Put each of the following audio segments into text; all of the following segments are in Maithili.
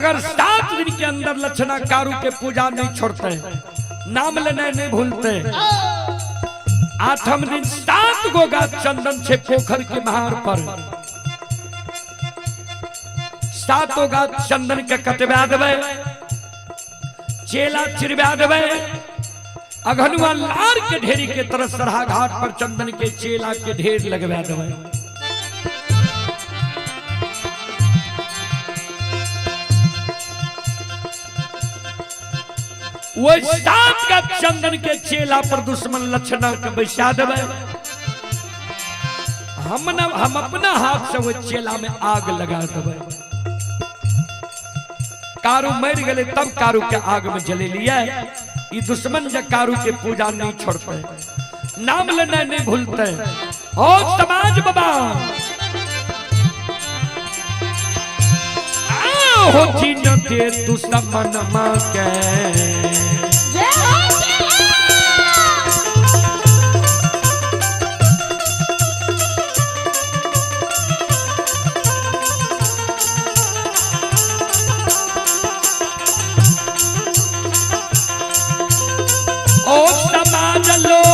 अगर 7 दिन के अंदर लक्षणा कारू के पूजा नहीं छोड़ते, नाम लेना नहीं भूलते, 8म दिन 7 गो गाछ चंदन छे पोखर के महार पर 7 गाछ चंदन के कटवा देवे, चेला चिरवा देवे, अघनुआ लार के ढेरी के तरफ सरहा घाट पर चंदन के चेला के ढेर लगवा देवे। वो 7 का चंदन के चेला पर दुश्मन लक्षणा के बैसा देवे, हम अपना हाथ से वो चेला में आग लगा देवे। कारू मर गए तब कारू के आग में जले लिया। ये दुश्मन जब कारू के पूजा नहीं छोड़ते, नाम लेना नहीं भूलते। ओ समाज बाबा हो चिन्हते दुश्मन मां के, ओ समाज लोग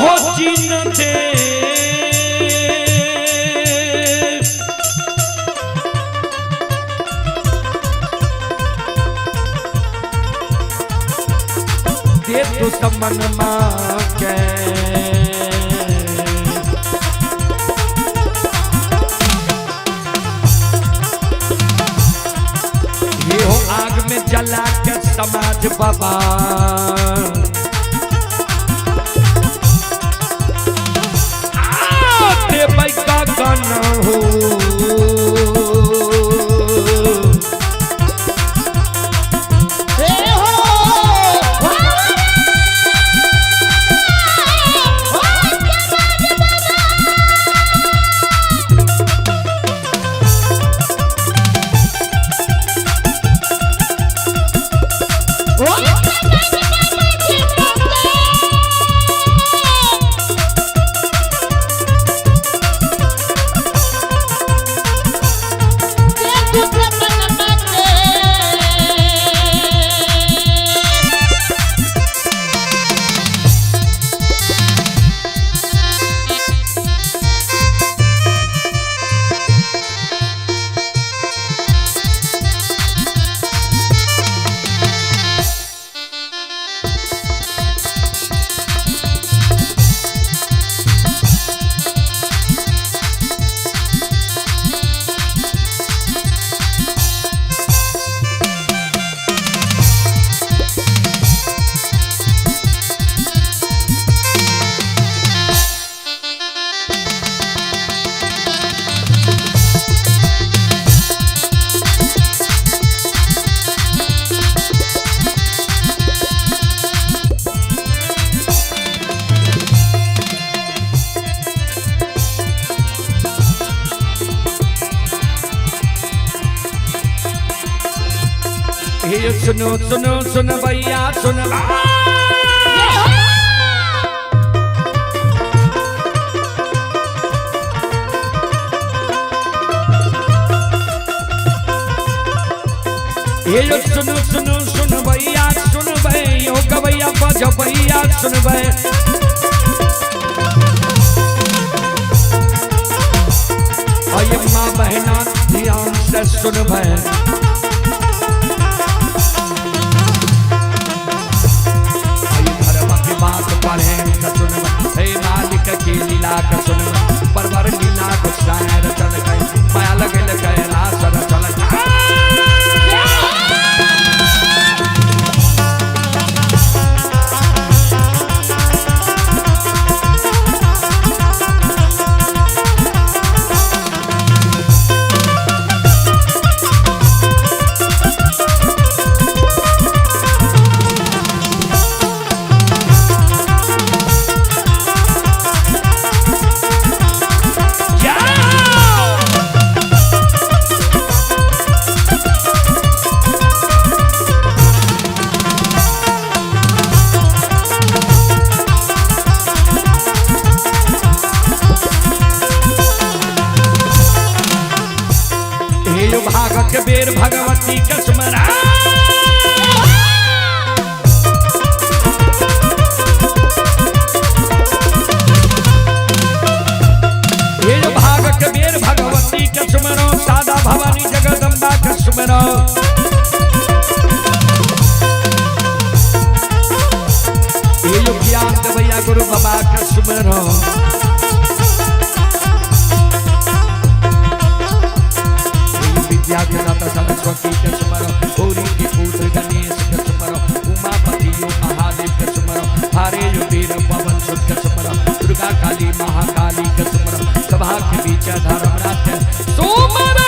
हो चिन्हते दे दुश्मन मां के। ये हो आग में जला के समाज बाबा का गाना हो, हे सुनो सुनो सुन भैया सुन, हे सुनो सुनो सुन भैया सुन भैया गवैया बज भैया सुन भै, माँ बहना ध्यान से सुन भै, मालिक की लीला का सुन, परवर लीला गुस्साए रचन कई माया लगल कैलाश रचन। बेर भगवती के सुमरा। भाग के बेर भगवती के सुमरो, सादा भवानी जगदम्बा के सुमरो। ये ज्ञान देवैया गुरु बाबा के सुमरो। विद्या के दाता सरस्वती के सुमरो, गौरी के पुत्र गणेश के सुमरो, उमापति यो महादेव के सुमरो, हरे यो वीर पवन सुत के सुमरो, दुर्गा काली महाकाली के सुमरो, सभा के बीच धर्मराज के सुमरो।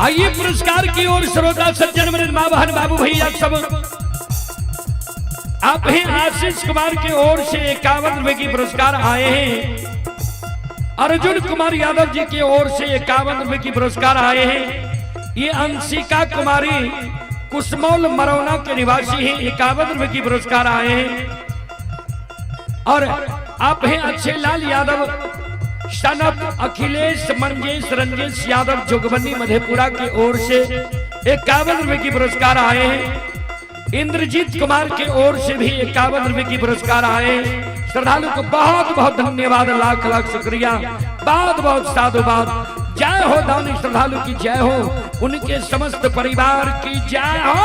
आइए पुरस्कार की ओर श्रोता सज्जन मेरे माँ बहन बाबू भैया सब आप ही आशीष कुमार की ओर से 51 रुपए की पुरस्कार आए हैं। अर्जुन कुमार यादव जी की ओर से 51 रुपए की पुरस्कार आए हैं। ये अंशिका कुमारी कुसमौल मरौना के निवासी हैं, 51 रुपए की पुरस्कार आए हैं। और आप हैं अच्छे लाल यादव सनत अखिलेश मंजेश रंजेश यादव जोगबनी मधेपुरा की ओर से 51 रुपए की पुरस्कार आए हैं। इंद्रजीत कुमार की ओर से भी 51 रुपए की पुरस्कार आए हैं। श्रद्धालु को बहुत बहुत धन्यवाद, लाख लाख शुक्रिया, बहुत बहुत साधुवाद। जय हो दानी श्रद्धालु की जय हो, उनके समस्त परिवार की जय हो।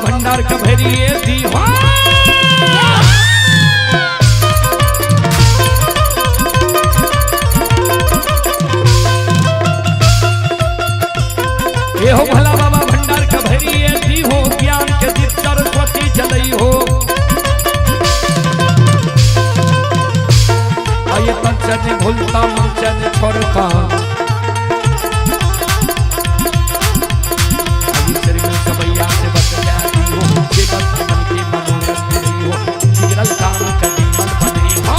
भंडार कभरिए दी हो। ये हो भला बाबा भंडार कभरिए दी हो, ज्ञान के दीप सरस्वती जलई हो। आइए पंचन भूलता मंचन छोड़ता, मन के मनोरथ हो, बिगड़ल काम कदी मन बनी हो।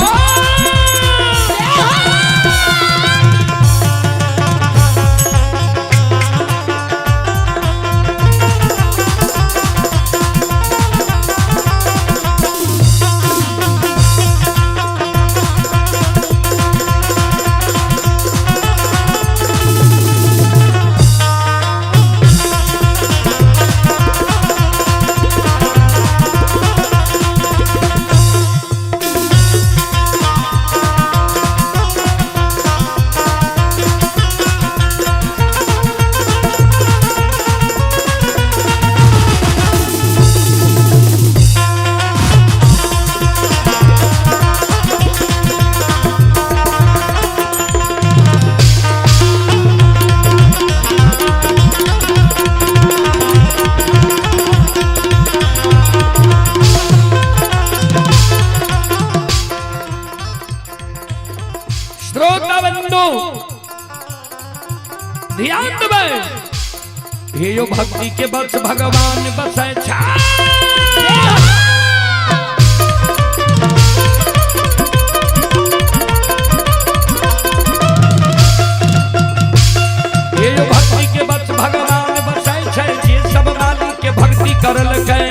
देबै। हे यो भक्ति के बस भगवान बसै छा। हे यो भक्ति के बस भगवान बसै छै, जे सब मालिक के भक्ति करलकै।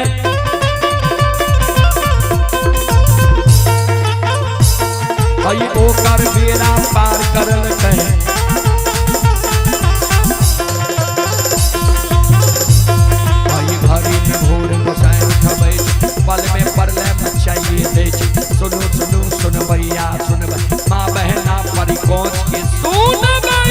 हई ओकर बेड़ा पार करलकै। हई घड़ी में भोर गोसाई उठबै छै, पल में परले मचाइए दै छै। सुनू सुनू सुनबैया सुनबै, माँ बहना परिकोच के सुनबै।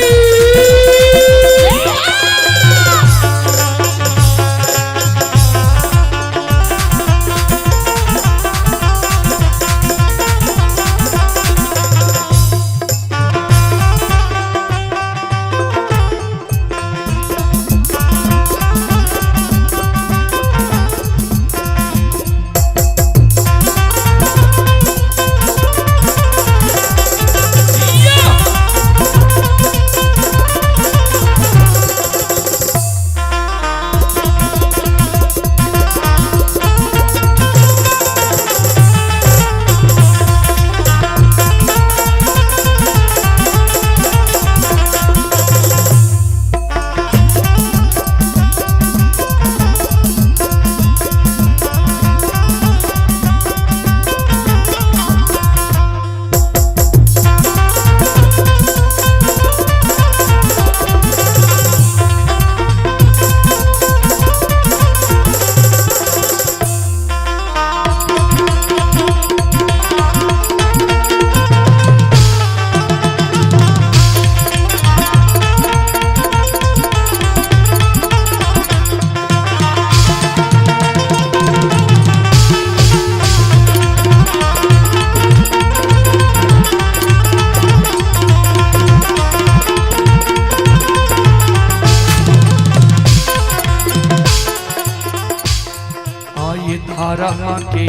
आई धर्म के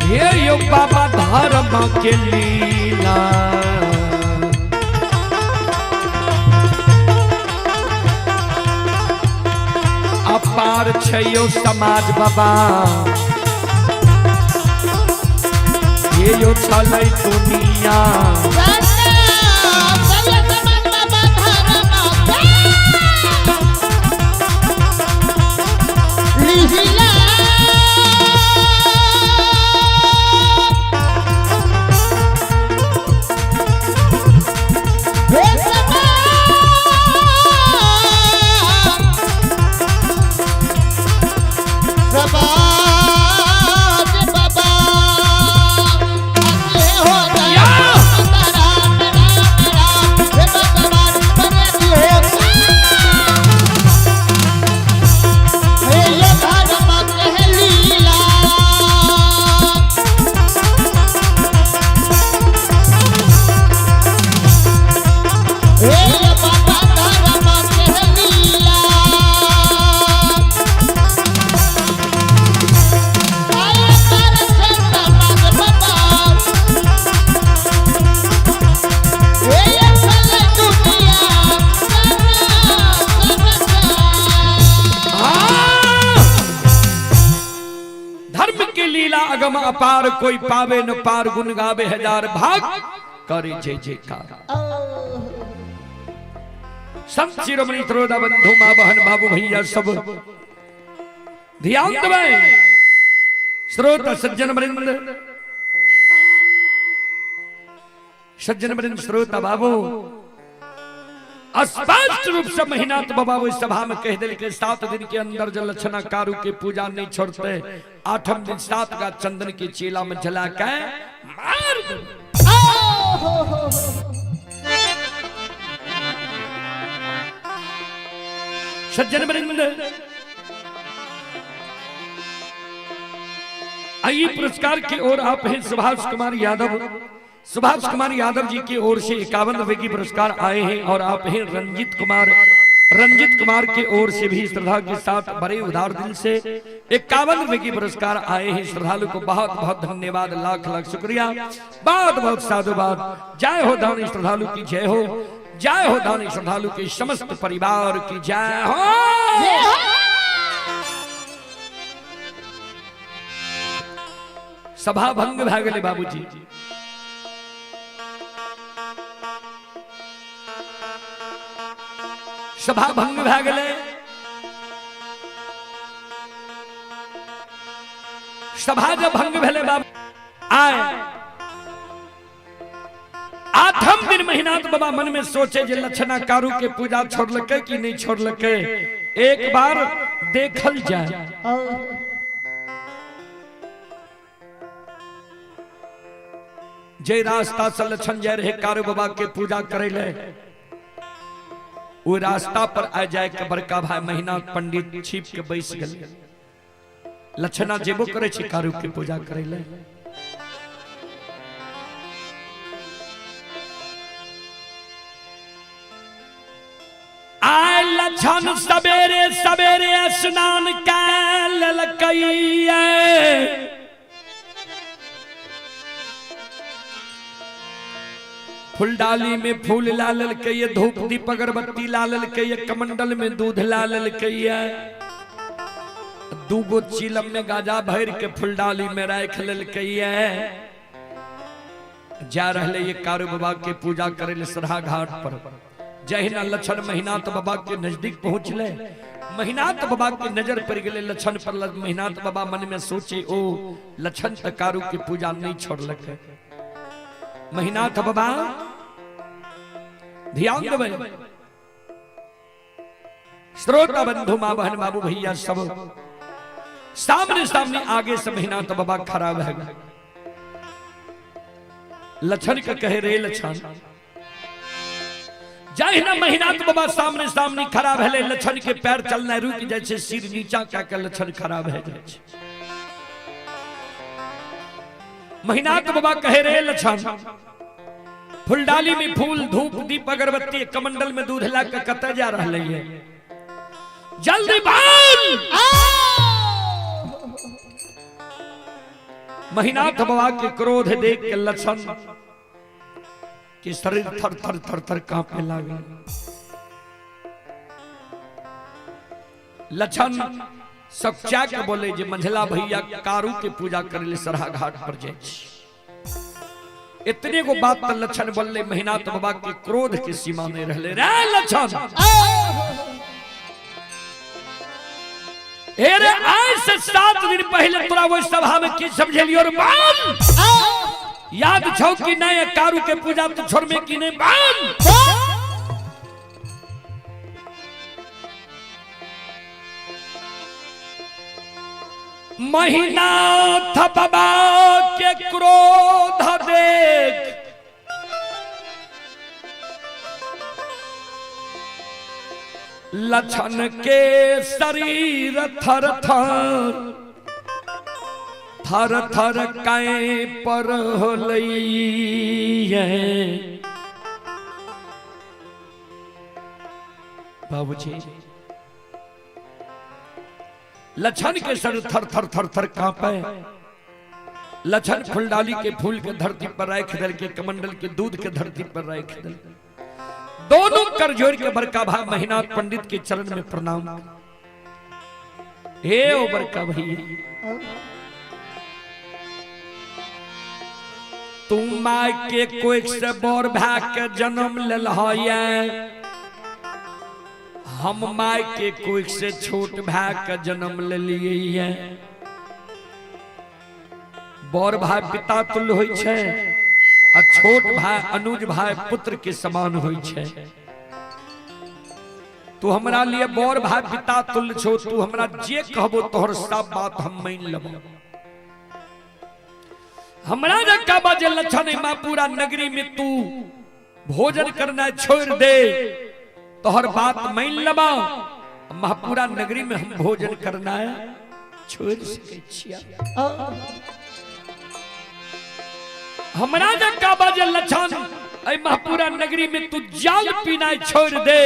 हे यो बाबा धर्म के लीला। अपार छै यो समाज बाबा, हे यो छलै दुनिया। धर्म के लीला अगम अपार, कोई पावे न पार, गुण गावे हजार भाग, करे जय जयकार। संत शिरोमणि त्रोदा बंधु माँ बहन बाबू भैया सब ध्यान देबै। श्रोता सज्जन वृंद, सज्जन वृंद श्रोता बाबू, स्पष्ट रूप से महीनाथ बाबा ओहि सभा में कह दिल के 7 दिन के अंदर जब लक्षणा कारू के पूजा नहीं छोड़ते, 8वें दिन 7 का चंदन के चेला में जला के मार दे। सज्जन वृंद, आइए पुरस्कार की ओर आप हैं सुभाष कुमार यादव। सुभाष कुमार यादव जी की ओर से 51 रुपए की पुरस्कार आए हैं और आप हैं रंजीत कुमार रंजित कुमार की ओर से भी श्रद्धा के साथ बड़े उदार दिल से 51 रुपए की पुरस्कार आए हैं। श्रद्धालु को बहुत बहुत धन्यवाद, लाख लाख शुक्रिया, बहुत बहुत साधुवाद। जय हो दानी श्रद्धालु की जय हो, जय हो दानी श्रद्धालु के समस्त परिवार की जय हो। सभा भंग भए गेलै बाबूजी। सभा भंग भए गेलै। सभा जब भंग भेलै बाबू आय आठम दिन महिनाथ बाबा मन में सोचे जे लक्षणा कारू के पूजा छोड़लकै कि नहीं छोड़लकै, एक बार देखल जाए। जे रास्ता से लक्षण जाय रहे कारू बाबा के पूजा करे ले, वो रास्ता पर आ जाए के बड़का भाई महिनाथ पंडित छिप के बैस गेल। लक्षणा जेबो करे छी कारू के पूजा करे ले। आय लक्षण सवेरे सवेरे स्नान कै लेलकै। फुलडाली में फूल ला लेलकै, धूप दीप अगरबत्ती ला लेलकै, कमंडल में दूध ला लेलकै, दूगो चिलम में गाजा भर के फुलडाली में राख लेलकै। जा रहे ये कारू बाबा के पूजा करे ले सरहा घाट पर। जहिना लक्षण महिनाथ बाबा के नजदीक पहुंचले, महिनाथ बाबा के नजर पड़ गए लक्षण पर। महिनाथ बाबा मन में सोचे ओ लक्षण त कारू के पूजा नहीं छोड़लकै। महिनाथ बाबा ध्यान देबै श्रोता बंधु माँ बहन बाबू भैया सब, सामने सामने आगे से महिनाथ बाबा खड़ा भए गेल। लक्षण के कहे रे लक्षण, जहिना महिनाथ बाबा सामने सामने खड़ा भेलै लक्षण के पैर चलना रुकि जाइ छै, सिर नीचा कए के लक्षण खड़ा भए जाइ छै। महिनाथ बाबा कहे रे लक्षण, फुलडाली में फूल धूप दीप अगरबत्ती कमंडल में दूध ला के कतऽ जा रहलै है, जल्दी भाग। महिनाथ बाबा के क्रोध देख के लक्षण के शरीर थर थर थर थर कांपे लागल। लक्षण सकचा के बोले जे मंझला भैया कारू के पूजा करे ले सरहा घाट पर जाय छी। इतने को बात त लक्षण बोलले, महिनाथ बाबा के क्रोध के सीमा नहीं रहले। रे लक्षण हे रे, आज से 7 दिन पहले तोरा वो सभा में की समझेलियो रे बाल, याद छौ कि नहीं कारू के पूजा तो छोड़मे कि नहीं बाल। महिनाथ बाबा के क्रोध देख लक्षण के शरीर थर थर थर थर कै पर होलै। बाबूजी लक्षण के शरीर थर थर थर थर कांपे। लक्षण फुलडाली के फूल के धरती पर राख दल के, कमंडल के दूध के धरती पर राख दल, दोनों कर जोड़ के बड़का भाई महिनाथ पंडित के चरण में प्रणाम। हे ओ बड़का भैया, तू my के कोख से बड़ भाई के जन्म लेलह, हम my के कोख से छोट भाई के जन्म लेलिए। बड़ भाई पिता तुल्य होइ छै आ छोट भाई अनुज भाई पुत्र के समान होइ छै। तू हमरा लिए बड़ भाई पिता तुल्य छो, तू हमरा जे कहबो तोहर सब बात हम मान लेबो। हमरा जका बाजे लक्षण मां पूरा नगरी में तू भोजन करना छोड़ दे, तोहर बात मान लेबो। महापुरा नगरी में हम भोजन करना छोड़ सकै छिया। हमरा जका बाजे लक्षण ऐ महापुरा नगरी में तू जल पीना छोड़ दे,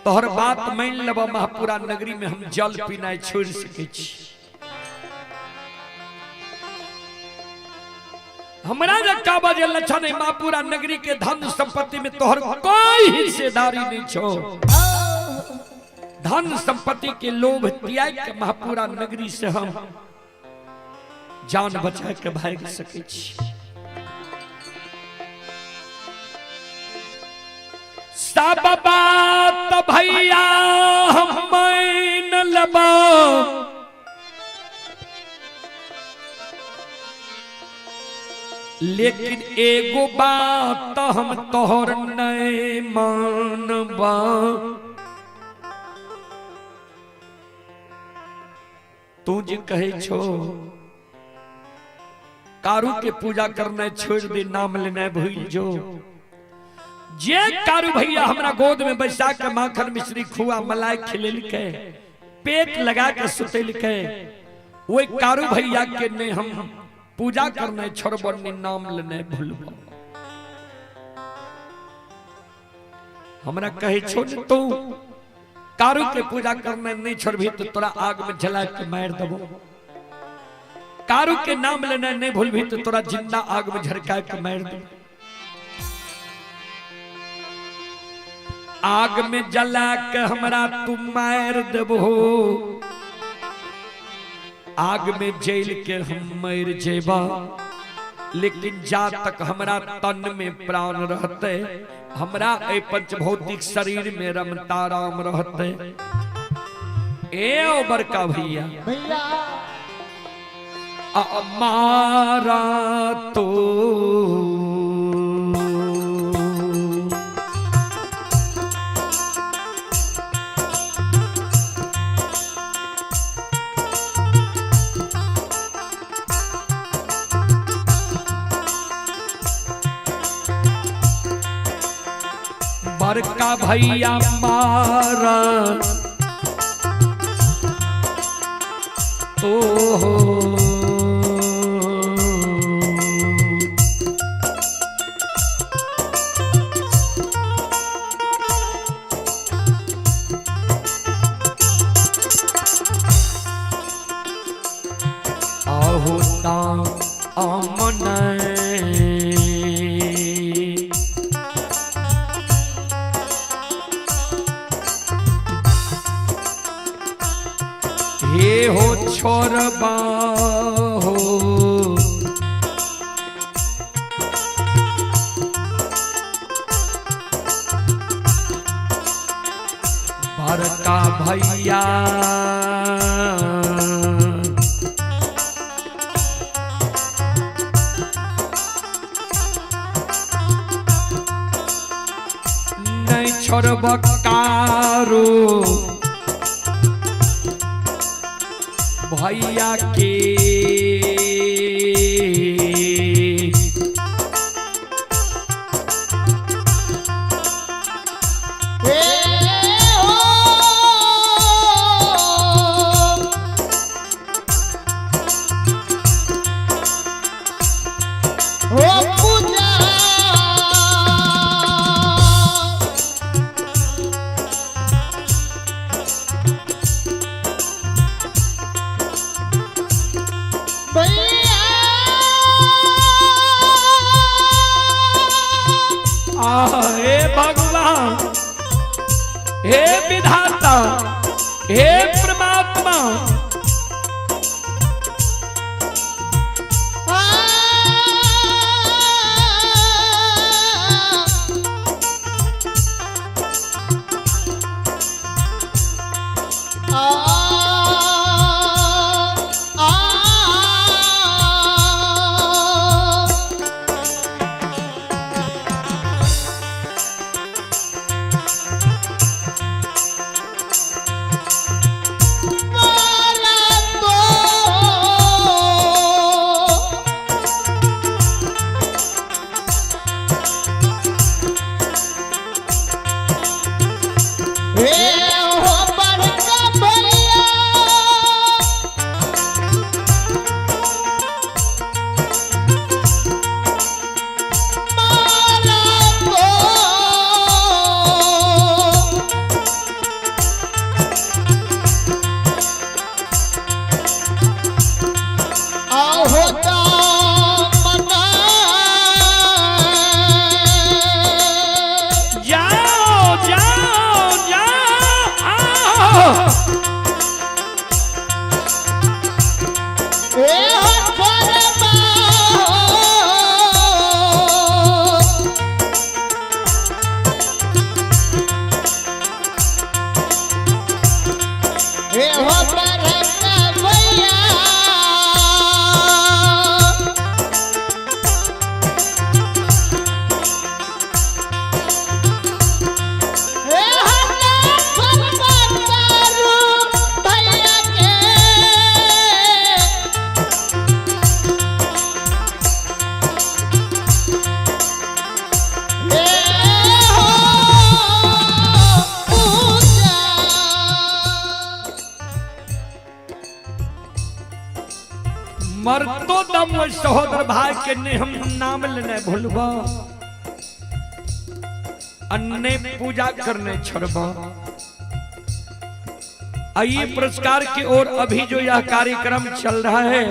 तोहर बात मान लेब, महापुरा नगरी में हम जल पीनाइ छोड़ सकै छी। हमरा जे कहब जे लक्षण है महापुरा नगरी के धन संपत्ति में तोहर कोई हिस्सेदारी नहीं छो। धन संपत्ति के लोभ त्याग के महापुरा नगरी से हम जान बचा के भाग सकै छी। सब बात भैया हम मान लेब, लेकिन एगो बात हम तोहर नहीं मानबा। तू जे कहे छो कारू के पूजा करना छोड़ दे, नाम लेना भूल जो। जे कारू भैया हमरा गोद में बैसा के माखन मिश्री खुआ मलाई खिलेलकै, पेट लगा के सुतेलकै, वही कारू भैया के ने हम पूजा करना छोड़ब, ने नाम लेना भूलब। हमरा कहे छो ने तू कारू के पूजा करना नहीं छोड़बी तो तोरा आग में जला के मार देबो। कारू के नाम लेना नहीं भूलबी तो तोरा जिंदा आग में झरका के मार देबो। आग में जला के हमरा तू मार देबो, आग में जल के हम मर जेबा, लेकिन जा तक हमरा तन में प्राण रहते, हमरा ए पंचभौतिक शरीर में रमता राम रहते। ए ओ बड़का भैया अमारा तो बड़का भैया मारा तो हो आहुता अमन हे हो छोरबा हो बड़का भैया नहीं छोड़ब कारो भैया के। हे भगवान, हे विधाता, हे परमात्मा, आ मरतो दम ओहि सहोदर भाई के ने हम नाम लेने भूलबो, अन्य पूजा करने छोड़बो। आइए पुरस्कार की ओर अभी जो यह कार्यक्रम चल रहा है,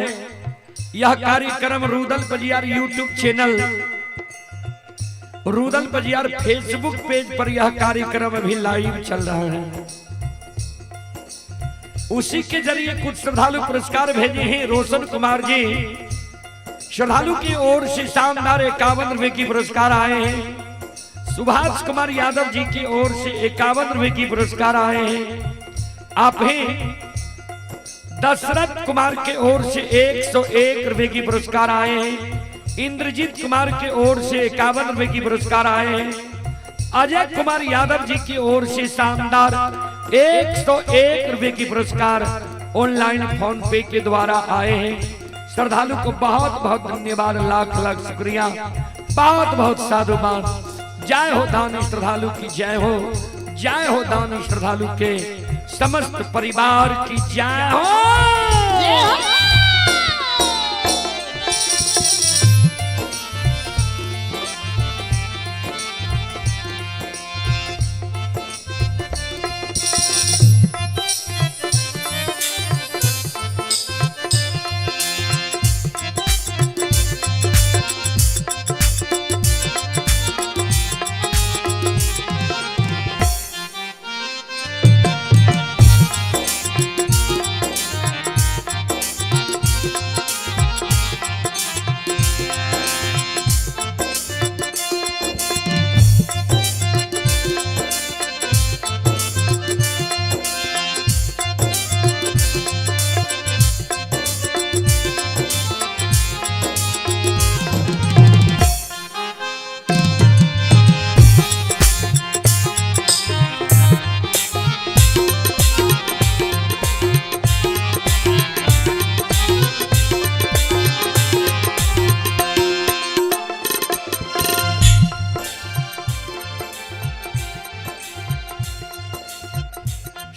यह कार्यक्रम Rudal Pajiyar YouTube channel, Rudal Pajiyar Facebook page पर यह कार्यक्रम अभी लाइव चल रहा है। उसी के जरिए कुछ श्रद्धालु पुरस्कार भेजे हैं। रोशन कुमार जी श्रद्धालु की ओर से शानदार 51 रुपए की पुरस्कार आए हैं। सुभाष कुमार यादव जी की ओर से 51 रुपए की पुरस्कार आए हैं। आप ही दशरथ कुमार के ओर से 101 रुपए की पुरस्कार आए हैं। इंद्रजीत कुमार के ओर से 51 रुपए की पुरस्कार आए हैं। अजय कुमार यादव जी की ओर से शानदार 101 रुपए की पुरस्कार ऑनलाइन फोन पे के द्वारा आए हैं। श्रद्धालु को बहुत बहुत धन्यवाद, लाख लाख शुक्रिया, बहुत बहुत साधुवाद। जय हो दानी श्रद्धालु की जय हो, जय हो दानी श्रद्धालु के समस्त परिवार की जय हो।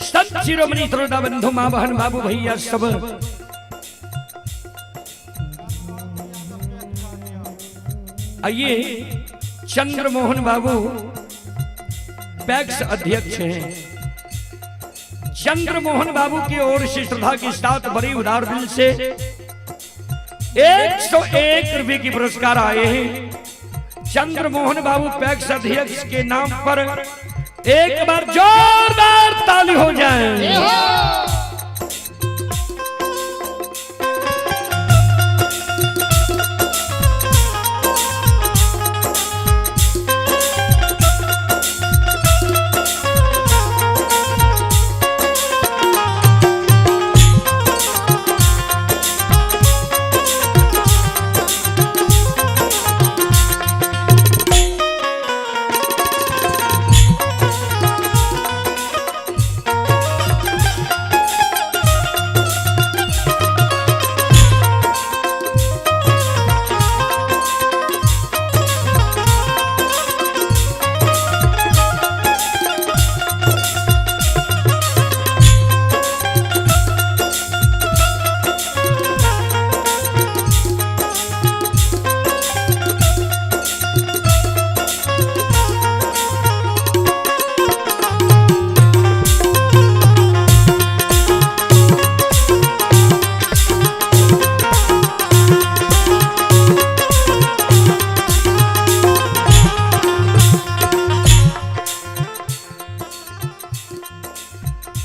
संत शिरोमणि श्रोता बंधु माँ बहन बाबू भैया सब, आइए चंद्रमोहन बाबू पैक्स अध्यक्ष हैं। चंद्रमोहन बाबू की ओर से श्रद्धा के साथ बड़ी उदार दिल से 101 रुपए की पुरस्कार आए हैं। चंद्रमोहन बाबू पैक्स अध्यक्ष के नाम पर एक बार जोरदार ताली हो जाए।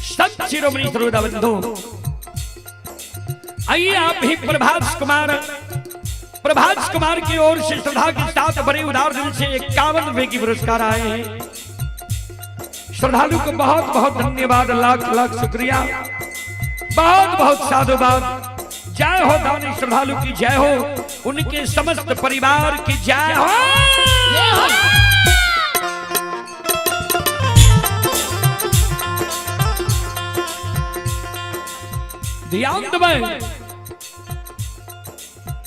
संत शिरोमणि श्रोता बंधु, आइए आप भी प्रभास कुमार, प्रभास कुमार की ओर से श्रद्धा के साथ बड़े उदार दिल से 51 रुपए की पुरस्कार आए हैं। श्रद्धालु को बहुत बहुत धन्यवाद, लाख लाख शुक्रिया, बहुत बहुत साधुवाद। जय हो दानी श्रद्धालु की जय हो, उनके समस्त परिवार की जय हो। ध्यान देबै,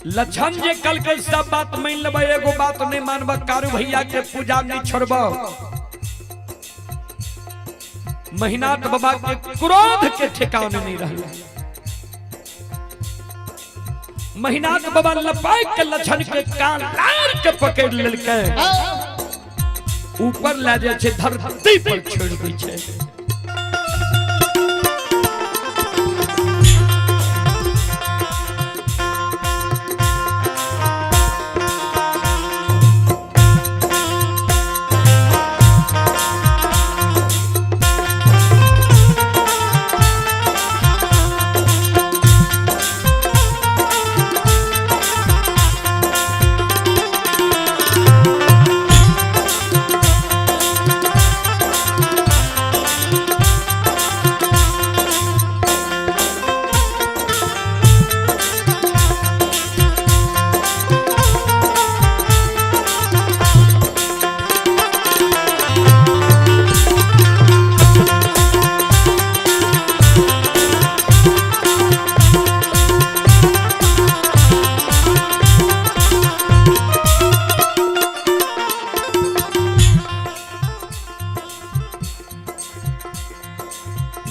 लक्षण जे कल के सब बात मान लेबै, एगो बात नहीं मानब, कारू भैया के पूजा नहीं छोड़ब। महिनाथ बाबा के क्रोध के ठिकाने नहीं रहल। महिनाथ बाबा लपाक के लछन के कालार के पकड़ लेलकै, ऊपर ले जाइ छै, धरती पर छोड़ दै छै।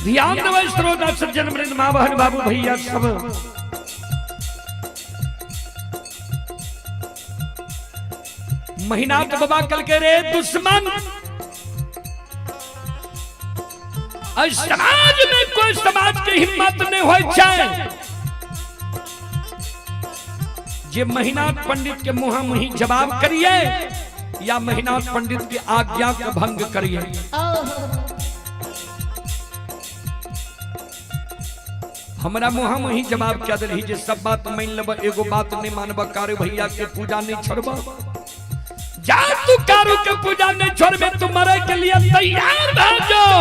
ध्यान देबै श्रोता सज्जन वृंद, माँ बहन बाबू भैया सब। महिनाथ बाबा कल के रे दुश्मन, समाज में कोई समाज के हिम्मत नहीं हो जाए जे महिनाथ पंडित के मुहा मुही जवाब करिए या महिनाथ पंडित की आज्ञा का भंग करिए। हमरा मुहा मुही जवाब क्या दे जे सब बात मान लेब, एगो बात नहीं मानब, कारू भैया के पूजा नहीं छोड़ब। जा तू कारू के पूजा नहीं छोड़बे, तू मरे के लिए तैयार भा जाओ।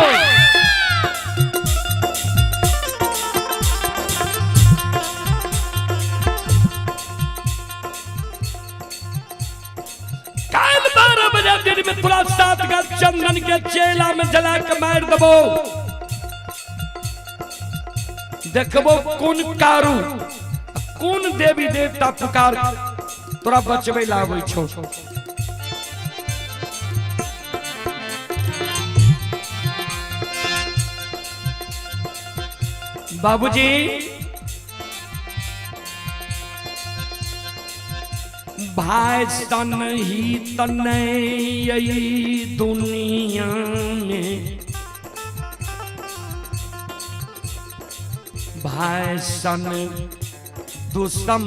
काल 12 बजे दिन में तोरा 7 गज चंदन के चेला में जला के मार देबो। देखबो कोन कारू कोन देवी देवता पुकार तोरा बचबे लाबै छौ। बाबूजी भाई सन ही तने दुनिया में, भाई सन दुश्मन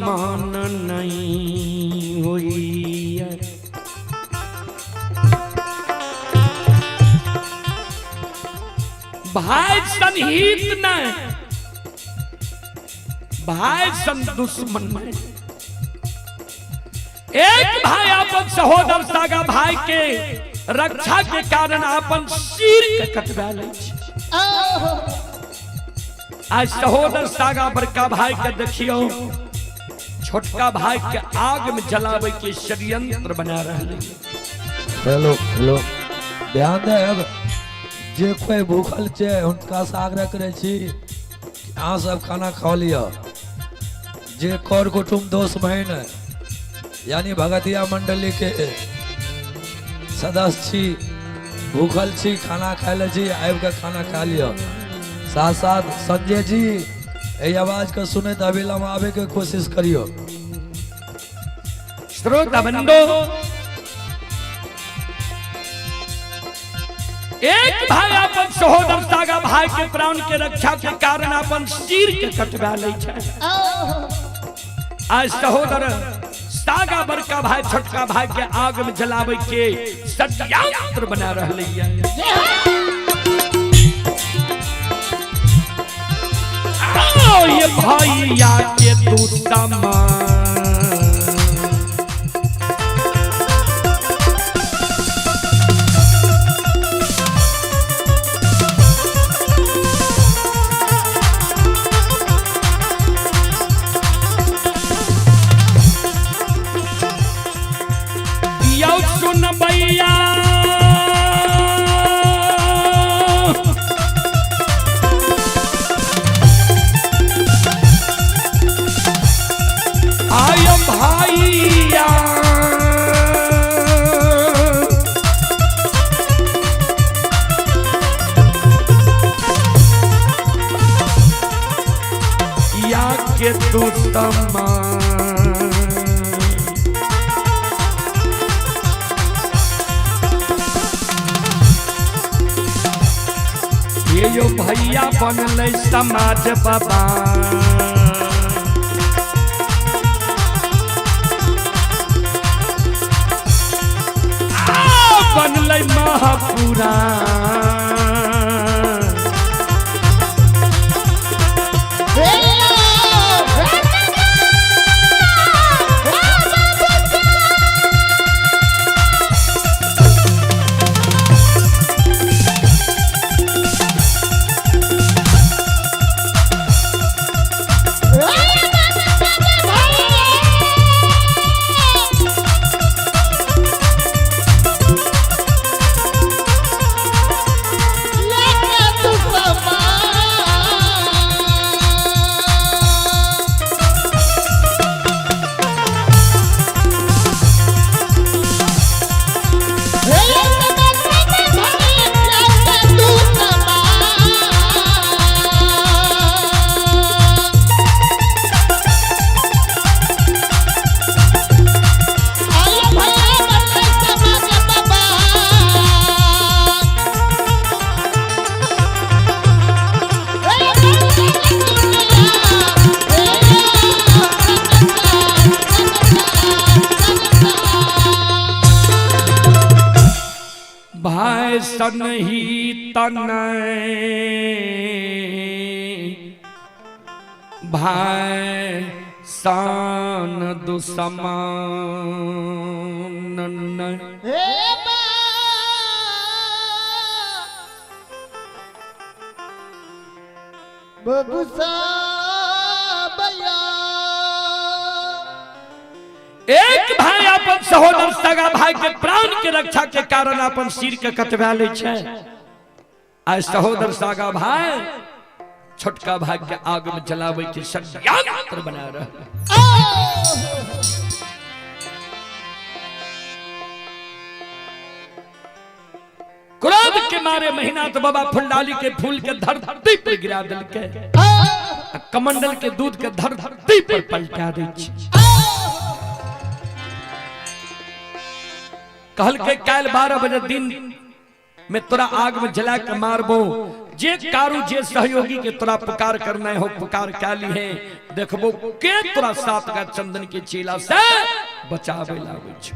नहीं हुई है। भाई सन हित नहीं, भाई सन दुश्मन नहीं। एक भाई अपन सहोदर सागा भाई के रक्षा के कारण अपन सिर के कटवा लै छै। आज सहोदर सागा बड़का भाई के देखियो छोटका भाई के आग में जलावे के षड्यंत्र बना रहे। हेलो हेलो, ध्यान दे, अब जे कोई भूखल छै हुनका से आग्रह करै छी अहाँ सब खाना खा लिअ। जे कर कुटुम्ब दोस्त बहिन यानी भगतिया मंडली के सदस्य छी, भूखल छी, खाना खाय ले छी, आबि के खाना खा लिअ। साथ साथ संजय जी एहि आवाज के सुनैत अभिलम्ब आबे के कोशिश करियो। श्रोता बंधु, एक भाई अपन सहोदर सागा भाई के प्राण के रक्षा के कारण अपन सिर के कटवा लै छै। आज सहोदर सागा बड़का भाई छोटका भाई के आग में जलावे के षड्यंत्र बना रहलै है। ये भैया के दुश्मन यौ सुन भैया, आय भाइया, या के दुश्मन। भैया बनलै समाज बाबा। बनलै महापुराण। भाई सन ही तन भाई सान दुसमान। एक भाई अपन सहोदर सगा भाई के प्राण के रक्षा के कारण अपन सिर के कटवा ले छै। आ सहोदर सगा भाई छोटका भाई के आग में जलावे के षड्यंत्र बना रहा। क्रोध के मारे महीना तो बाबा फुलडाली के फूल के धरती पर गिरा दिलके, कमंडल के दूध के धरती पर पलटा दै छै। कहल के काल 12 बजे दिन में तोरा आग में जला के मारबो, जे कारू जे सहयोगी के तोरा पुकार करना हो पुकार काली है, देखबो के तोरा सात का चंदन के चेला से बचावे लावे छै।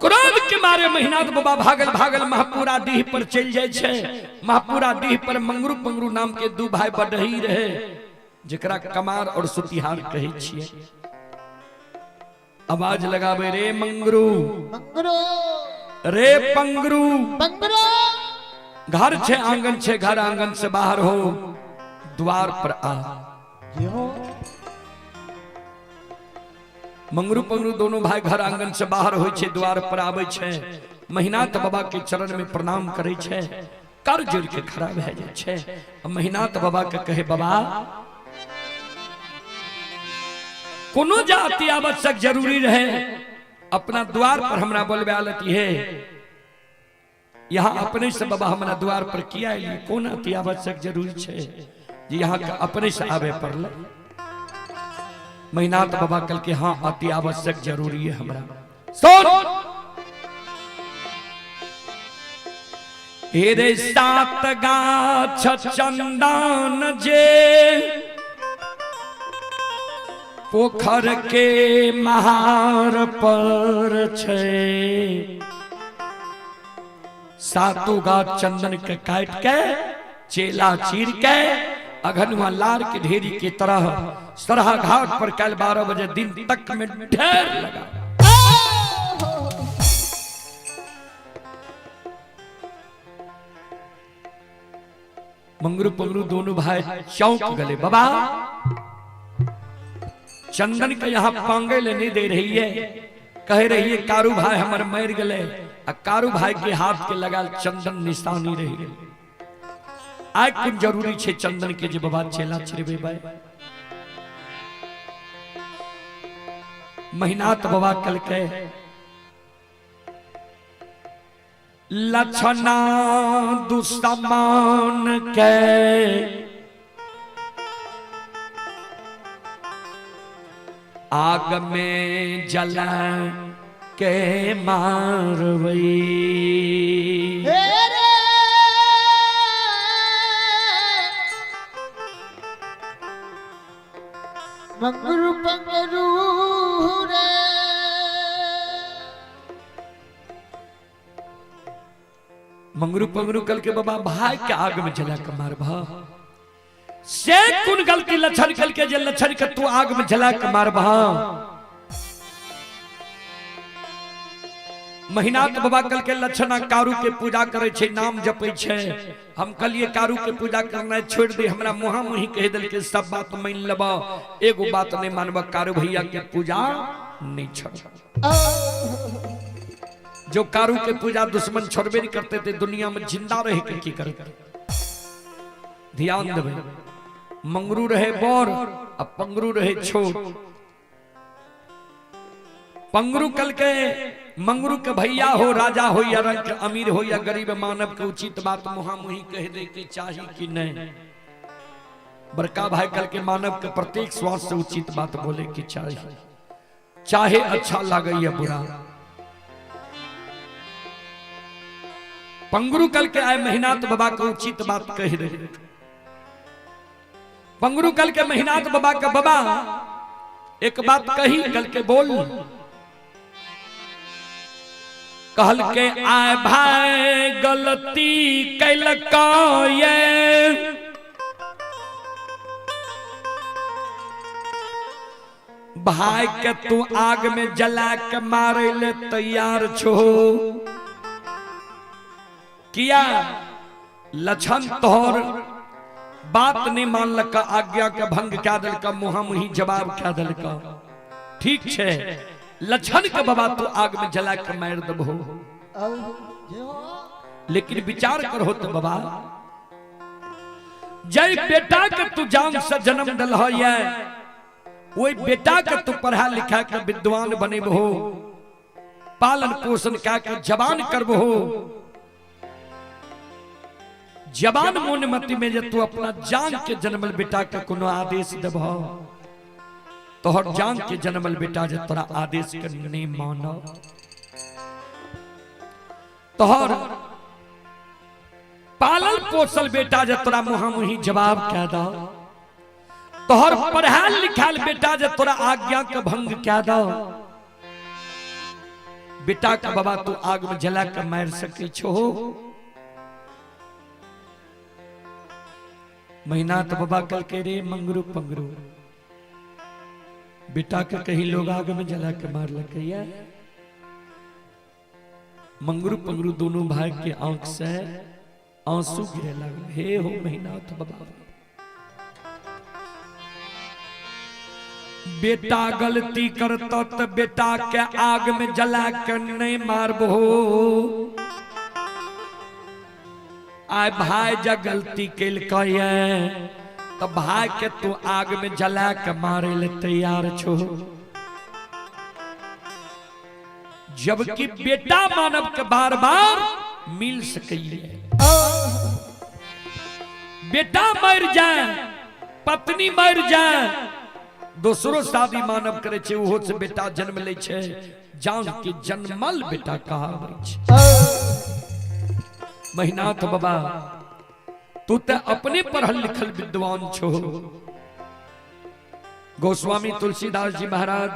क्रोध के मारे महीनाथ बाबा भागल भागल महापुरा डीह पर चल जाय छै। महापुरा डीह पर मंगरू पंगरू नाम के दू भाई बढ़ही रहे, जेकरा कमार और सुतिहार कहै छियै। आवाज लगावे रे मंगरू मंगरू रे पंगरू पंगरू, घर छे आंगन छे, घर आंगन से बाहर हो द्वार पर आ। मंगरू पंगरू दोनों भाई घर आंगन से बाहर हो छे, द्वार पर आवे छे। महीनाथ बाबा के चरण में प्रणाम करे छे, कर जोड़ के खड़ा भए जाय छे। महीनाथ बाबा के कहे बाबा कोनो जाति आवश्यक जरूरी रहे अपना द्वार पर हमरा बोलबे आलती है, यहाँ अपने से बाबा हमरा द्वार पर किया अयली, कोन अति आवश्यक जरूरी छे जे यहाँ के अपने से आवे पड़ल। महीनाथ बाबा कल के हाँ अति आवश्यक जरूरी है हमरा। सुन हे सात गाछ चंदन जे पोखर के महार पर छे, सातों गाछ चंदन के काट के चेला चीर के अघनुआ लार के ढेरी के तरह सरहा घाट पर कल 12 बजे दिन तक में ढेर लगा। मंगरू पंगरू दोनों भाई चौंक गले, बाबा चंदन के यहाँ पांगे ले नहीं दे रही है, कह रही है कारू भाई हमर मर गले, आ कारू भाई के हाथ के लगा चंदन निशानी रही गई। आइ कोन जरूरी छे चंदन के जे बाबा चेला चिरबे भाई। महीनाथ बाबा कल के लक्षणा दुसमान के आग में जला के मारबै। हे रे मंगरू पंगरू रे। मंगरू पंगरू कल के बाबा भाई के आग में जला के मारबा से कुन गलती लक्षण कल के जे लक्षण के तू आग में जला के मारबा। महिनाथ बाबा कल के लक्षणा कारू के पूजा करे छे, नाम जपे छे। हम कलिए कारू के पूजा करना छोड़ दे, हमरा मुहा मुही कह दिल के सब बात मान लेबा, एगो बात नहीं मानबा, कारू भैया के पूजा नहीं छोड़। जो कारू के पूजा दुश्मन छोड़बे नहीं करते थे, दुनिया में जिंदा रहे के की करते। ध्यान देबे, मंगरू रहे बोर आ पंगरू रहे छोट। पंगरू कल के मंगरू के भैया हो, राजा हो या रंक, अमीर हो या गरीब, मानव के उचित बात मुहा मुही कह दे के चाही कि नहीं। बड़का भाई कल के मानव के प्रत्येक श्वास से उचित बात बोले के चाही, चाहे अच्छा लगे या बुरा। पंगरू कल के आए महिनाथ बाबा को उचित बात कह दे। पंगरू कल के महिनाथ बाबा का बाबा एक बात कही, कल के बोल, कहल के आए भाई गलती कैलका ये, भाई के तू आग में जला के मारे ले तैयार छो। किया लक्षण तोहर बात नहीं मानलक, आज्ञा के भंग क्या दिलका, मुहा मुही जवाब क्या दिलका। ठीक छे लक्षण के बाबा तू आग में जला के मार दबो, लेकिन विचार करो तो बाबा, जय बेटा के तू जान से जन्म दिल हो, वही बेटा के तू पढ़ा लिखा के विद्वान बनेबहो, पालन पोषण का के जवान करबहो। जवान मोन मति में जे तू अपना जान के जन्मल बेटा के कोनो आदेश देबहो, तोहर जान के जन्मल बेटा जे तोरा आदेश के नहीं मानो, तोहर पालल पोसल बेटा जे तोरा मुहा मुही जवाब कह दो, तोहर पढ़ाल लिखाल बेटा जे तोरा आज्ञा के भंग कह दो। बेटा का बाबा तू आग में जला के मार सके छो। महीना तो बाबा कल के रे मंगरू पंगरू, बेटा के कहीं लोग आग में जला के मार लगे। मंगरू पंगरू दोनों भाई के आंख से आंसू गिरे लगे। हे हो महीना तो बाबा, बेटा गलती करता तो बेटा के आग में जला के नहीं मारबो। आय भाई जा गलती केलकै तो भाई के तू आग में जला के मारे ले तैयार छो। जबकि बेटा मानव के बार बार मिल सके, बेटा मर जाए, पत्नी मर जाए, दोसरो शादी मानव करे छे, ओहो से बेटा जन्म ले छे, जान के जन्मल बेटा कहाबै छे। महिनाथ बाबा तू ते अपने पढ़ल लिखल विद्वान छो। गोस्वामी तुलसीदास जी महाराज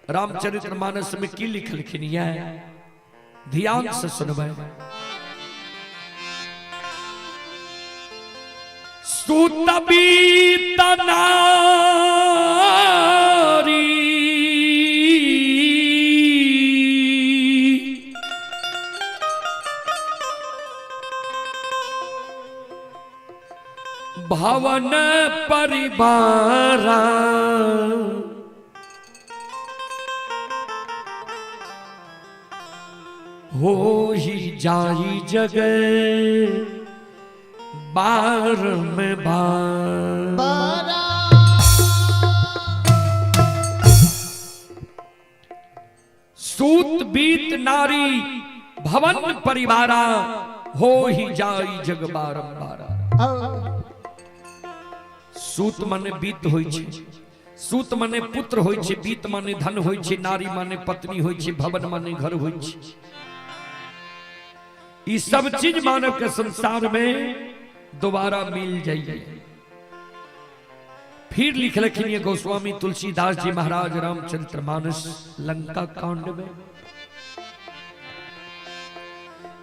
रामचरित्र मानस में की लिखलखिन ये, ध्यान से सुनबै। सुतबी तनारी भवन परिवारा, हो ही जाई जगह बार में बार। सूत बीत नारी भवन परिवारा, हो ही जाई जग बारंबारा। सूत मन बीत होई छे, सूत माने पुत्र होइ छै, बीत माने धन होइ छै, नारी माने पत्नी होइ छै, भवन माने घर होइ छै। ई सब चीज मानव के संसार में दोबारा मिल जाइए। फिर लिखलखिन ये गोस्वामी तुलसीदास जी महाराज रामचरित्र मानस लंका कांड में,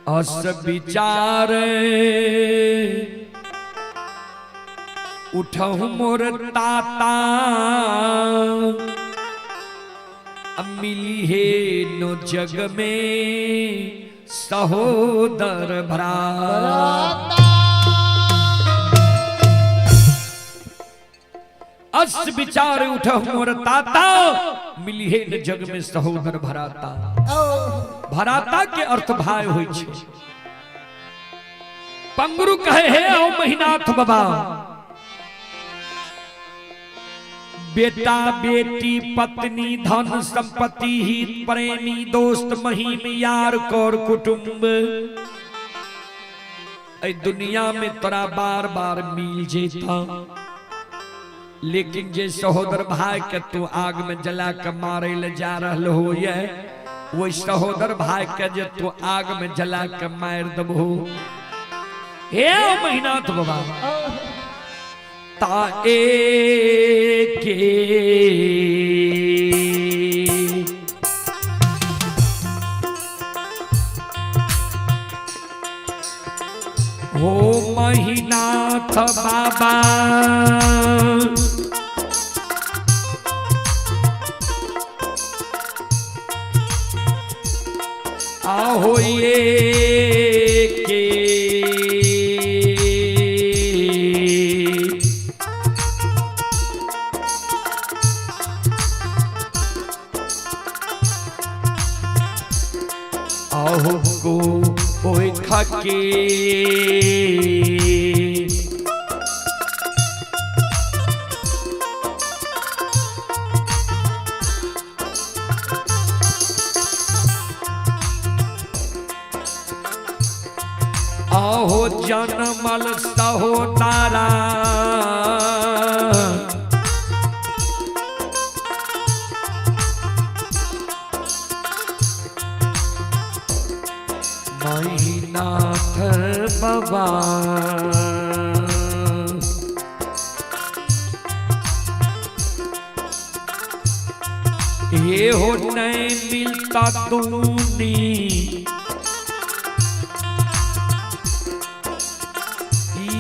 अस विचार उठहु मोर ताता, मिली हे नो जग में सहोदर भ्राता। अस विचार उठहु मोर ताता, मिली हे न जग में सहोदर भराता। भराता के अर्थ भाई होई छे। पंगरू कहे हे आओ महिनाथ बाबा, बेटा बेटी पत्नी धन संपत्ति हित प्रेमी दोस्त महिम यार कौर कुटुंब, ऐ दुनिया में तोरा बार बार मिल जेता, लेकिन जे सहोदर भाई के तू आग में जला के मारे ले जा रहल हो, ये वही सहोदर भाई के जे तू आग में जला के मार दबहो। हे महिनाथ बाबा, ता के हो महिनाथ बाबा, आहो ये के आहो को ओए खाके आहो जनमल सहोदरा, महिनाथ बाबा। ये हो नहीं मिलता तूनी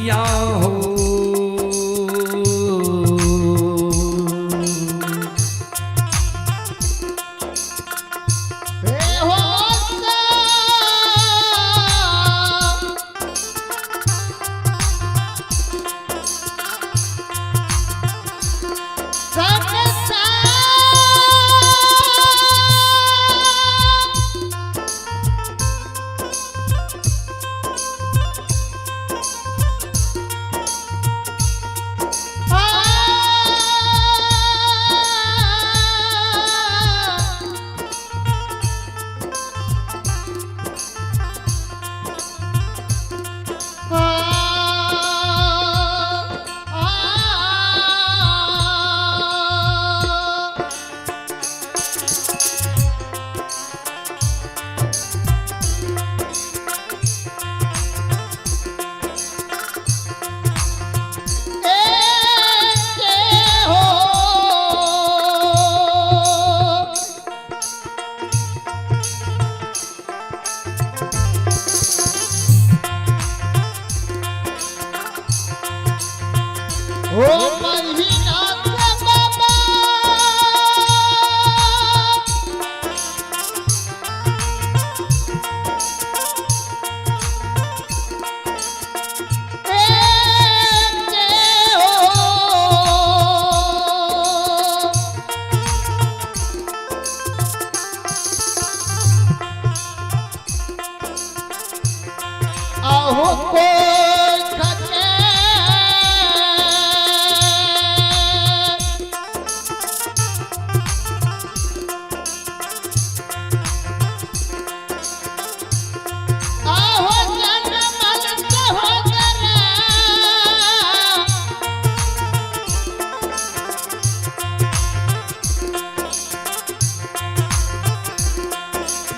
या हो,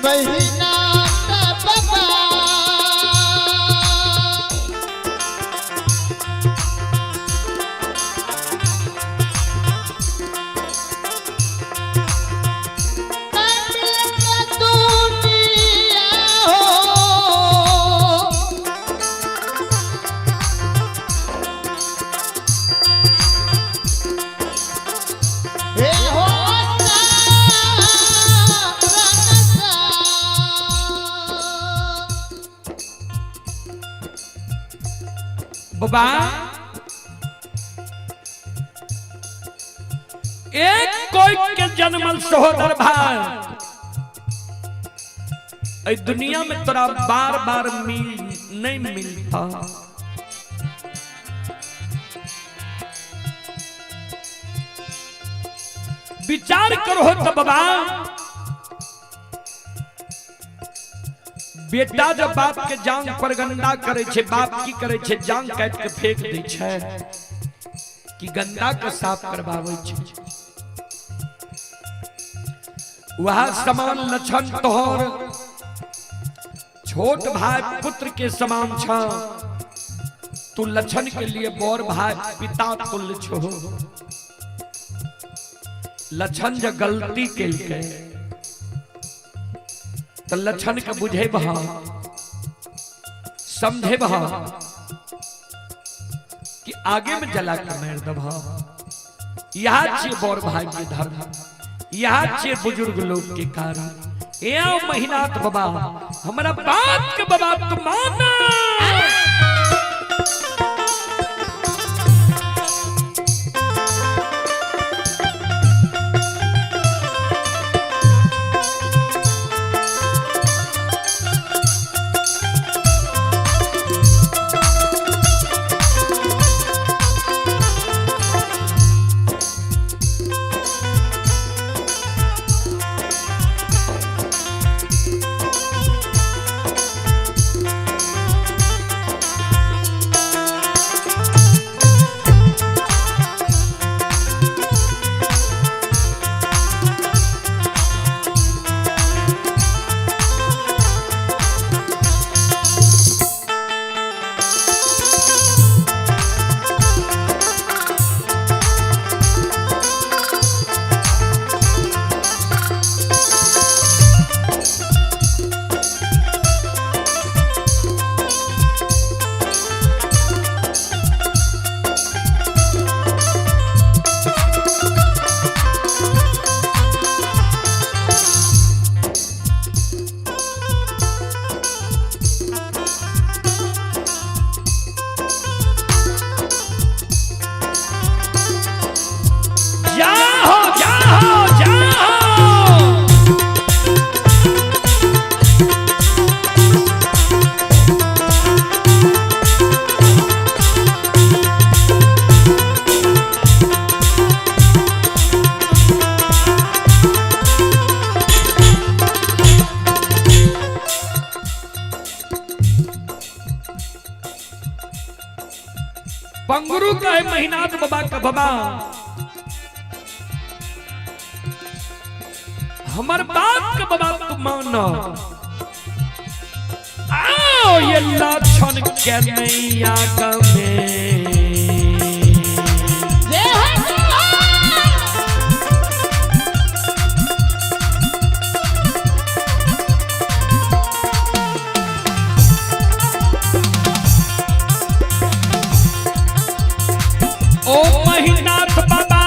महीना बाबा। दुनिया हो हे हो बाबा एक कोई के जन्मल सहोदर भाई ऐ दुनिया में तोरा बार बार मिल नहीं मिलता। विचार करो तो बाबा, बेटा जब बाप के जांग पर गंदा करे छे, बाप की करे छे, जांग काट के फेंक दे छे कि गंदा के साफ करवावे छे। वह समान लक्षण तोहर छोट भाई पुत्र के समान छ, तू लक्षण के लिए बड़ भाई पिता तुल्य छो। लक्षण जब गलती केलकै तो लक्षण के बुझेबह समझेबह कि आगे में जला के मार देबह। यह छियै बड़ भाई के धर्म, यह छियै बुजुर्ग लोग के कारण। ए महीनाथ बाबा, हमरा बात के बाबा तू माना। जाओ जाओ जाओ। पंगरू का है महीनाथ बाबा का बाबा, हमर बात के बाबा तू मानो। आओ ये लक्षण के नैया कमे ओ महीनाथ बाबा,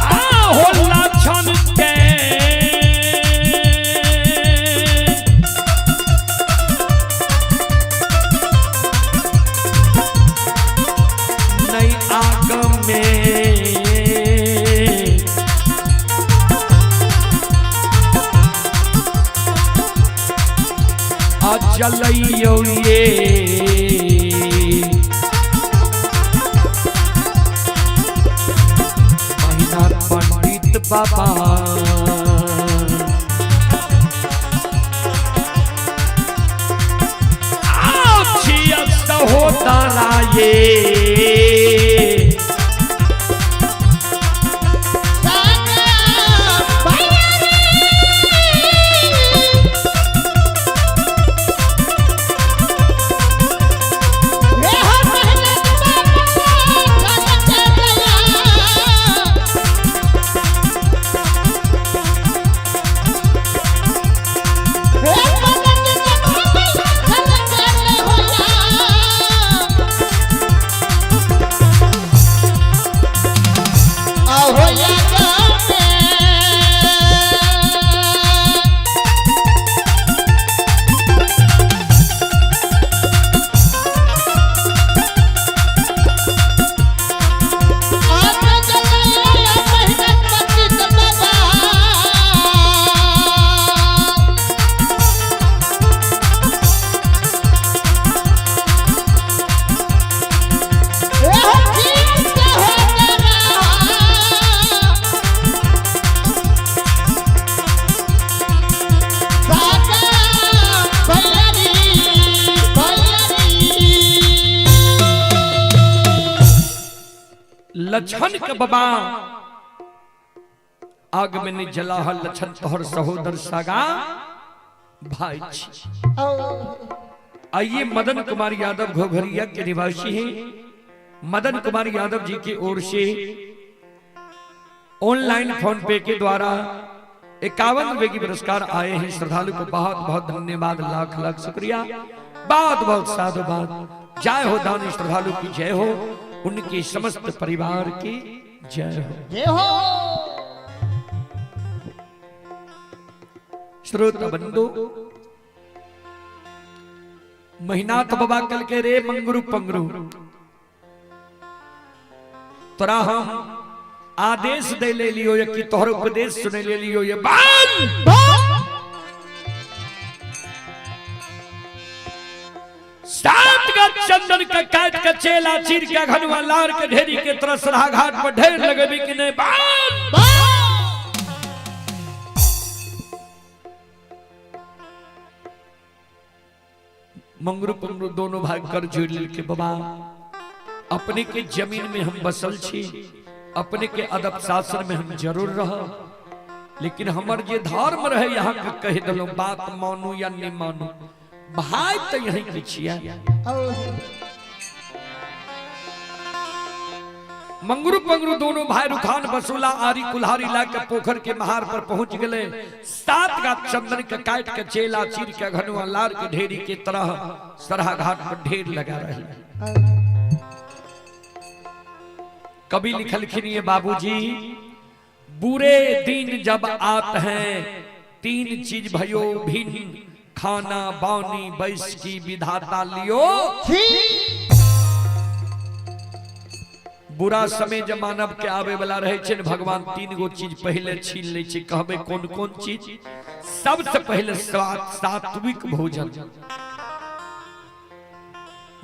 आ हो लक्षण के नहीं आगमे अचलैयो ये महीना पंडित बाबा। आओ छिया सहोदरा के लछन के बाबा आग में नहीं जला है लछन तोहर सहोदर सगा भाई छी। आइए मदन कुमार यादव घोघरिया के निवासी हैं। मदन कुमार यादव जी की ओर से ऑनलाइन फोन पे के द्वारा 51 रुपए की पुरस्कार आए हैं। श्रद्धालु को बहुत बहुत धन्यवाद, लाख लाख शुक्रिया, बहुत बहुत साधुवाद। जय हो दानी श्रद्धालु की जय हो, उनके समस्त परिवार की जय हो। जय हो। श्रोता बंधु, महीनाथ बाबा कल के रे मंगरू पंगरू तोरा हम आदेश दे ले लियो ये कि तोहर उपदेश सुने ले लियो ये बाल सात का चंदन का काट का चेला चीर के घनवा लार के ढेरी के तरस रहा घाट पर ढेर लगेबी कि नहीं बाल। मंगरू पंगरू दोनों भाई कर जोड़ के बाबा अपने के जमीन में हम बसल छी, अपने के अदब शासन में हम जरूर रह, लेकिन हमर जे धर्म रहे यहाँ के कह दिलो बात मानू या नहीं मानू, भाई तो यही के छिया। मंगरू पंगरू दोनों भाई रुखान बसुला आरी कुल्हारी ला के पोखर के महार पर पहुंच गए। सात गात चंदन के काट के चेला चीर के घनुआ लार के ढेरी के तरह सरहा घाट पर ढेर लगा रहे। कवि लिखलखिन ये बाबूजी, बुरे दिन जब आत हैं तीन चीज भयो भिन्न, खाना बानी बैस की विधाता लियो। बुरा समय जब मानव के आवे वाला रहे छे, भगवान तीन गो चीज पहले छीन ले छे। कहबे कौन कौन चीज? सबसे पहले सात्विक भोजन।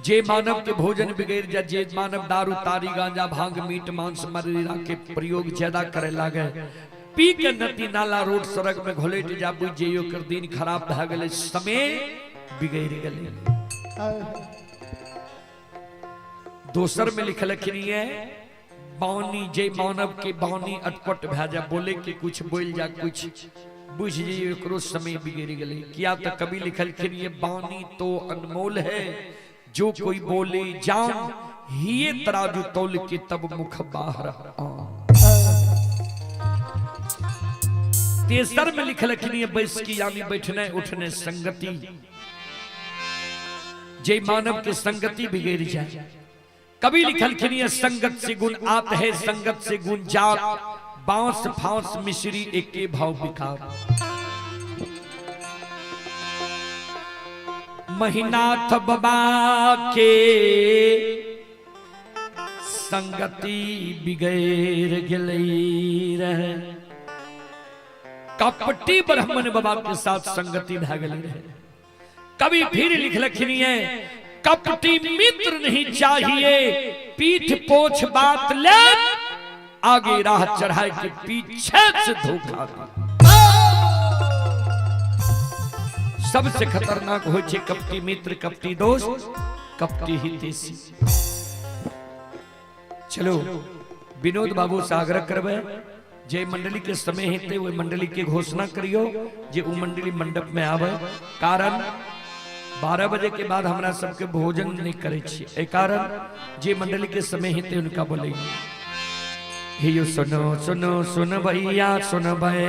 जे मानव के भोजन बिगड़ जा, जे मानव दारू तारी गांजा भांग मीट मांस मदिरा के प्रयोग ज्यादा करे लागे, पी के नदी नाला रोड सड़क में घोलेट जा, बुझ जइयो कर दिन खराब भए गेलै, समय बिगड़ गेलै। दोसर में लिखलखिन ये बानी, जे मानव के बानी अटपट भए जा, बोले के कुछ बोल जा कुछ, बुझ जइयो एकरो समय बिगड़ गेलै। किया तो कवि लिखलखिन ये बानी तो अनमोल है, जो कोई बोले जान, हिये तराजू तोल के तब मुख बाहर आ। तेसर में लिखलखिन ये बैसकी यानी बैठने उठने संगति, जे मानव के संगति बिगड़ जाए। कभी लिखलखिन ये संगत से गुण आत है, संगत से गुण जात, बांस फांस मिश्री एके भाव विकार। महिनाथ बाबा के संगति बिगड़ गेलै रहे, कपटी ब्राह्मण बाबा के साथ संगति भए गेलै रहे। कभी फिर लिखलखिन ये कपटी मित्र नहीं चाहिए, पीठ पोछ बात ले, आगे राह चढ़ाए के पीछे से धोखा दे। सबसे खतरनाक हो छे कपटी मित्र, कपटी दोस्त, कपटी हितैषी। चलो विनोद बाबू से आग्रह करबै जे मंडली के समय हेतै ओहि मंडली के घोषणा करियो जे उ मंडली मंडप में आवे। कारण 12 बजे के बाद हमरा सबके भोजन नहीं करे छियै, एहि कारण जे मंडली के समय हेतै उनका बोलैयो। हे सुनो सुनो सुन भैया सुन भै।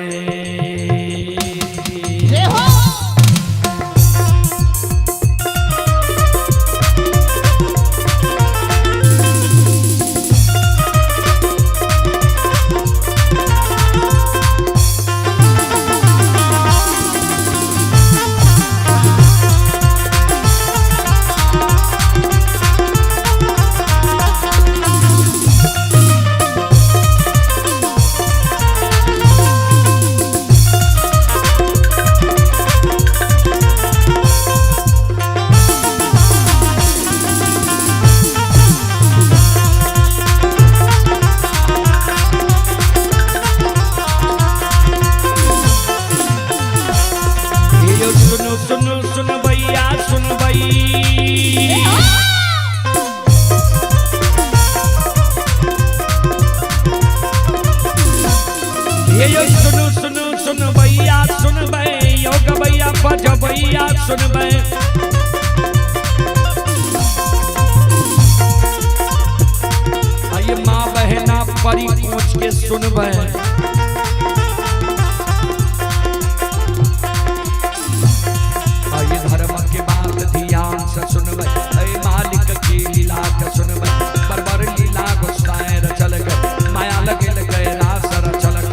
सुनो सुनो सुन भैया सुन भई। ये सुनो सुनो सुन भैया सुन भई, योग भैया बज भैया सुन भई। आइए माँ बहना परी कोच के सुन भई। धर्म के बात ध्यान से सुनबै, ऐ मालिक की लीला के सुनबै। बरबर लीला गोसाई रचल गए, माया लगे गए रास रचल गए।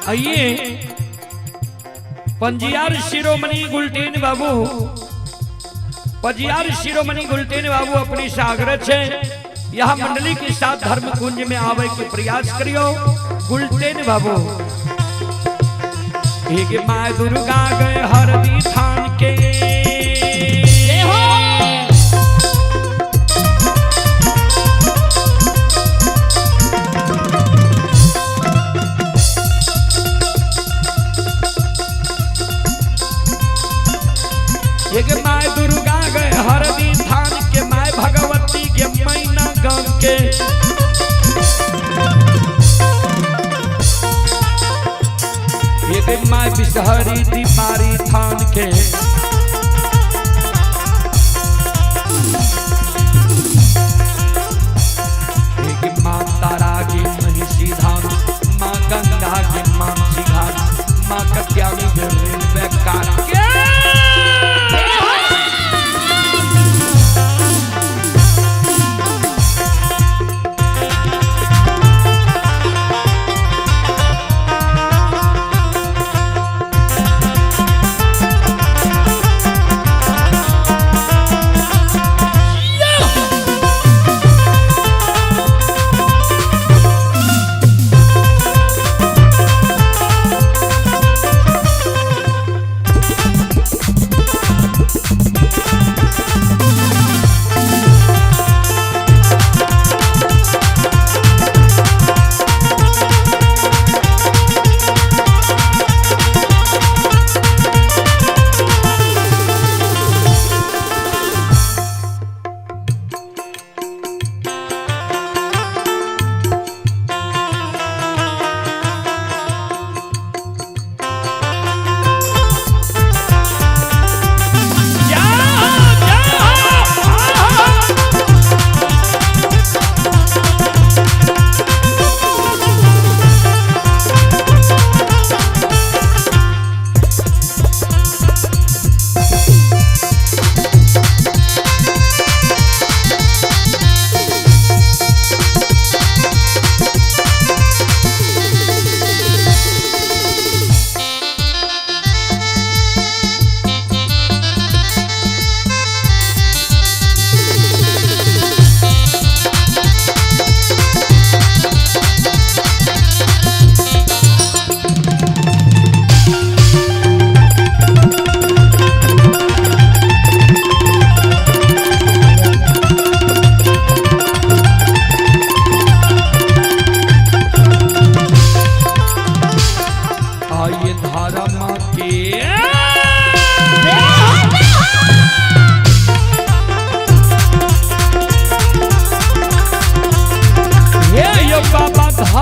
आइए पंजियार शिरोमणि गुलटेन बाबू, पंजियार शिरोमणि गुलटेन बाबू अपनी सागर छे यहाँ मंडली के साथ धर्म कुंज में आवे के प्रयास करियो। गुलटेन बाबू एक माँ दुर्गा गए हरदी थान के। एक my Durga गए हरदी थान के, my Bhagwati के मैना गांव के। एक my Bishahari दीपारी थान के। एक माँ तारा के महिषी धाम, माँ गंगा के मानसी घाट, माँ कत्यानी के रेलवे काट के।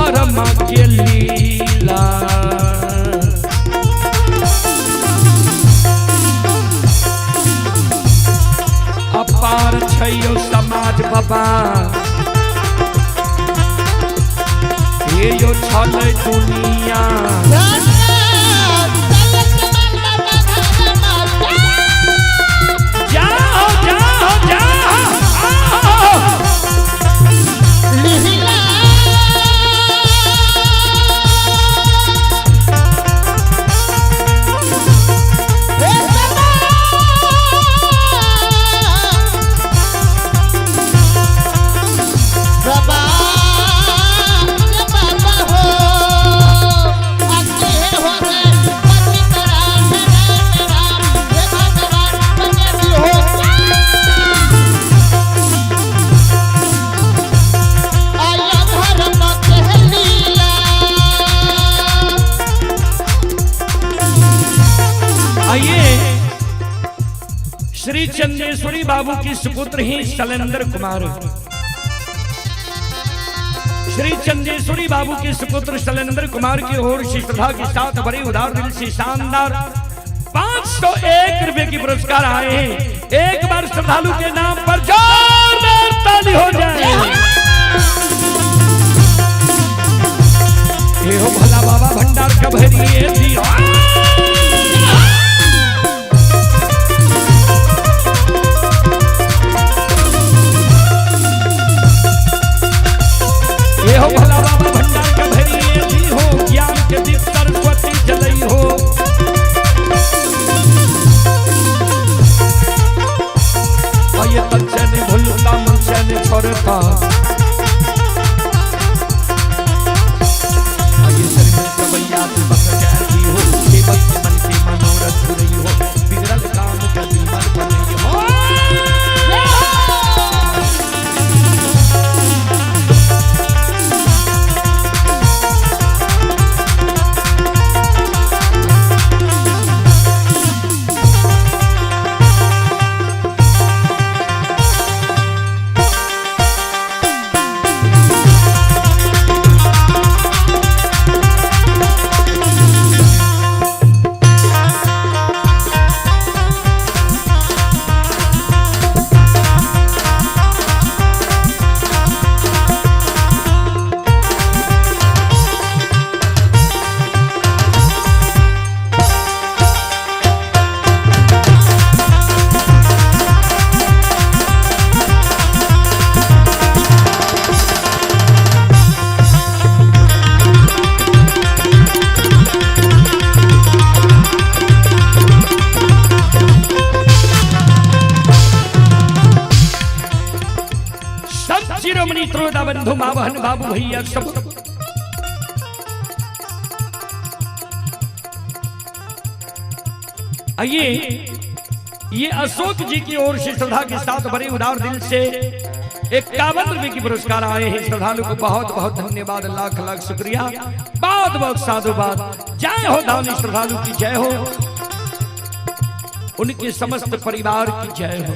धर्म के लीला। अपार छैयो समाज बाबा, हे यो छलै दुनिया। जाओ जाओ जाओ आओ। आइए श्री चंदेश्वरी बाबू की सुपुत्र ही शैलेंद्र कुमार। श्री चंदेश्वरी बाबू के सुपुत्र शैलेंद्र कुमार की ओर से श्रद्धा के साथ बड़े उदार दिल से शानदार 501 रुपए की पुरस्कार आए हैं। एक बार श्रद्धालु के नाम पर जोरदार ताली हो जाए। हे हो भोला बाबा भंडार का भरिए दियो। ये हो भोला बाबा भंडार का भरिए दी हो, ज्ञान के दीप सरस्वती जलई हो। और ये तन से नहीं भूलता मन से नहीं छोड़ता, और ये सर में सवैया दीपक कहती हो, दीपक के मन के मनोरथ रही हो, बिगड़ल काम के दिल मन बनई हो। शिरोमणि त्रोदा बंधु मावहन बाबू भैया सब आइए ये अशोक जी की ओर से श्रद्धा के साथ बड़े उदार दिल से 51 रुपए की पुरस्कार आए हैं। श्रद्धालु को बहुत बहुत धन्यवाद, लाख लाख शुक्रिया, बहुत बहुत साधुवाद। जय हो दानी श्रद्धालु की जय हो, उनके समस्त परिवार की जय हो।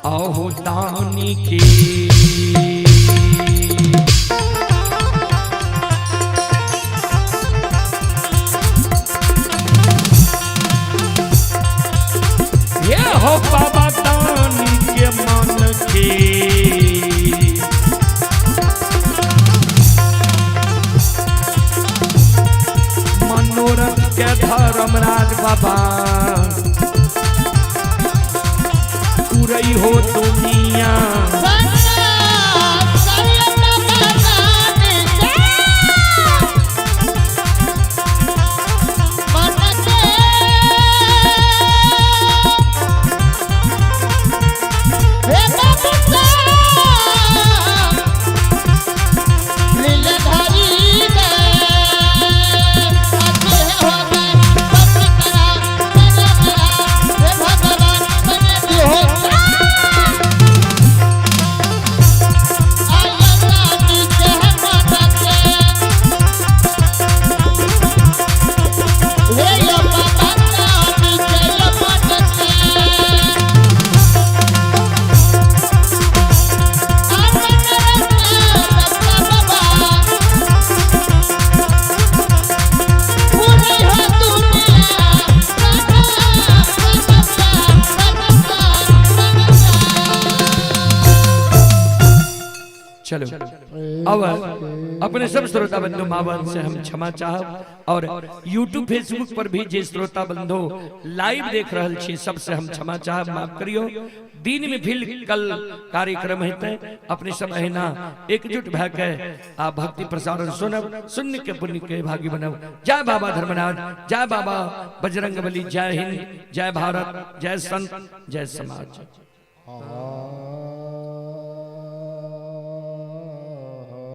आओ दानी की ये हो बाबा दानी के मन की, मनोरथ के धर्मराज बाबा पूरई हो दुनिया। भगवान। अब अपने सब श्रोता बंधु माँ बहन से हम क्षमा चाहब और यूट्यूब फेसबुक पर भी जे श्रोता बंधु लाइव देख रहल छी सबसे हम क्षमा चाहब, माफ करियो। दिन में फिर कल कार्यक्रम हेतै, अपने सब अहिना एकजुट भए के आ भक्ति प्रसारण सुनब, सुन के पुण्य के भागी बनब। जय बाबा धर्मनाथ, जय बाबा बजरंगबली, जय हिंद, जय भारत, जय संत, जय समाज। हाँ।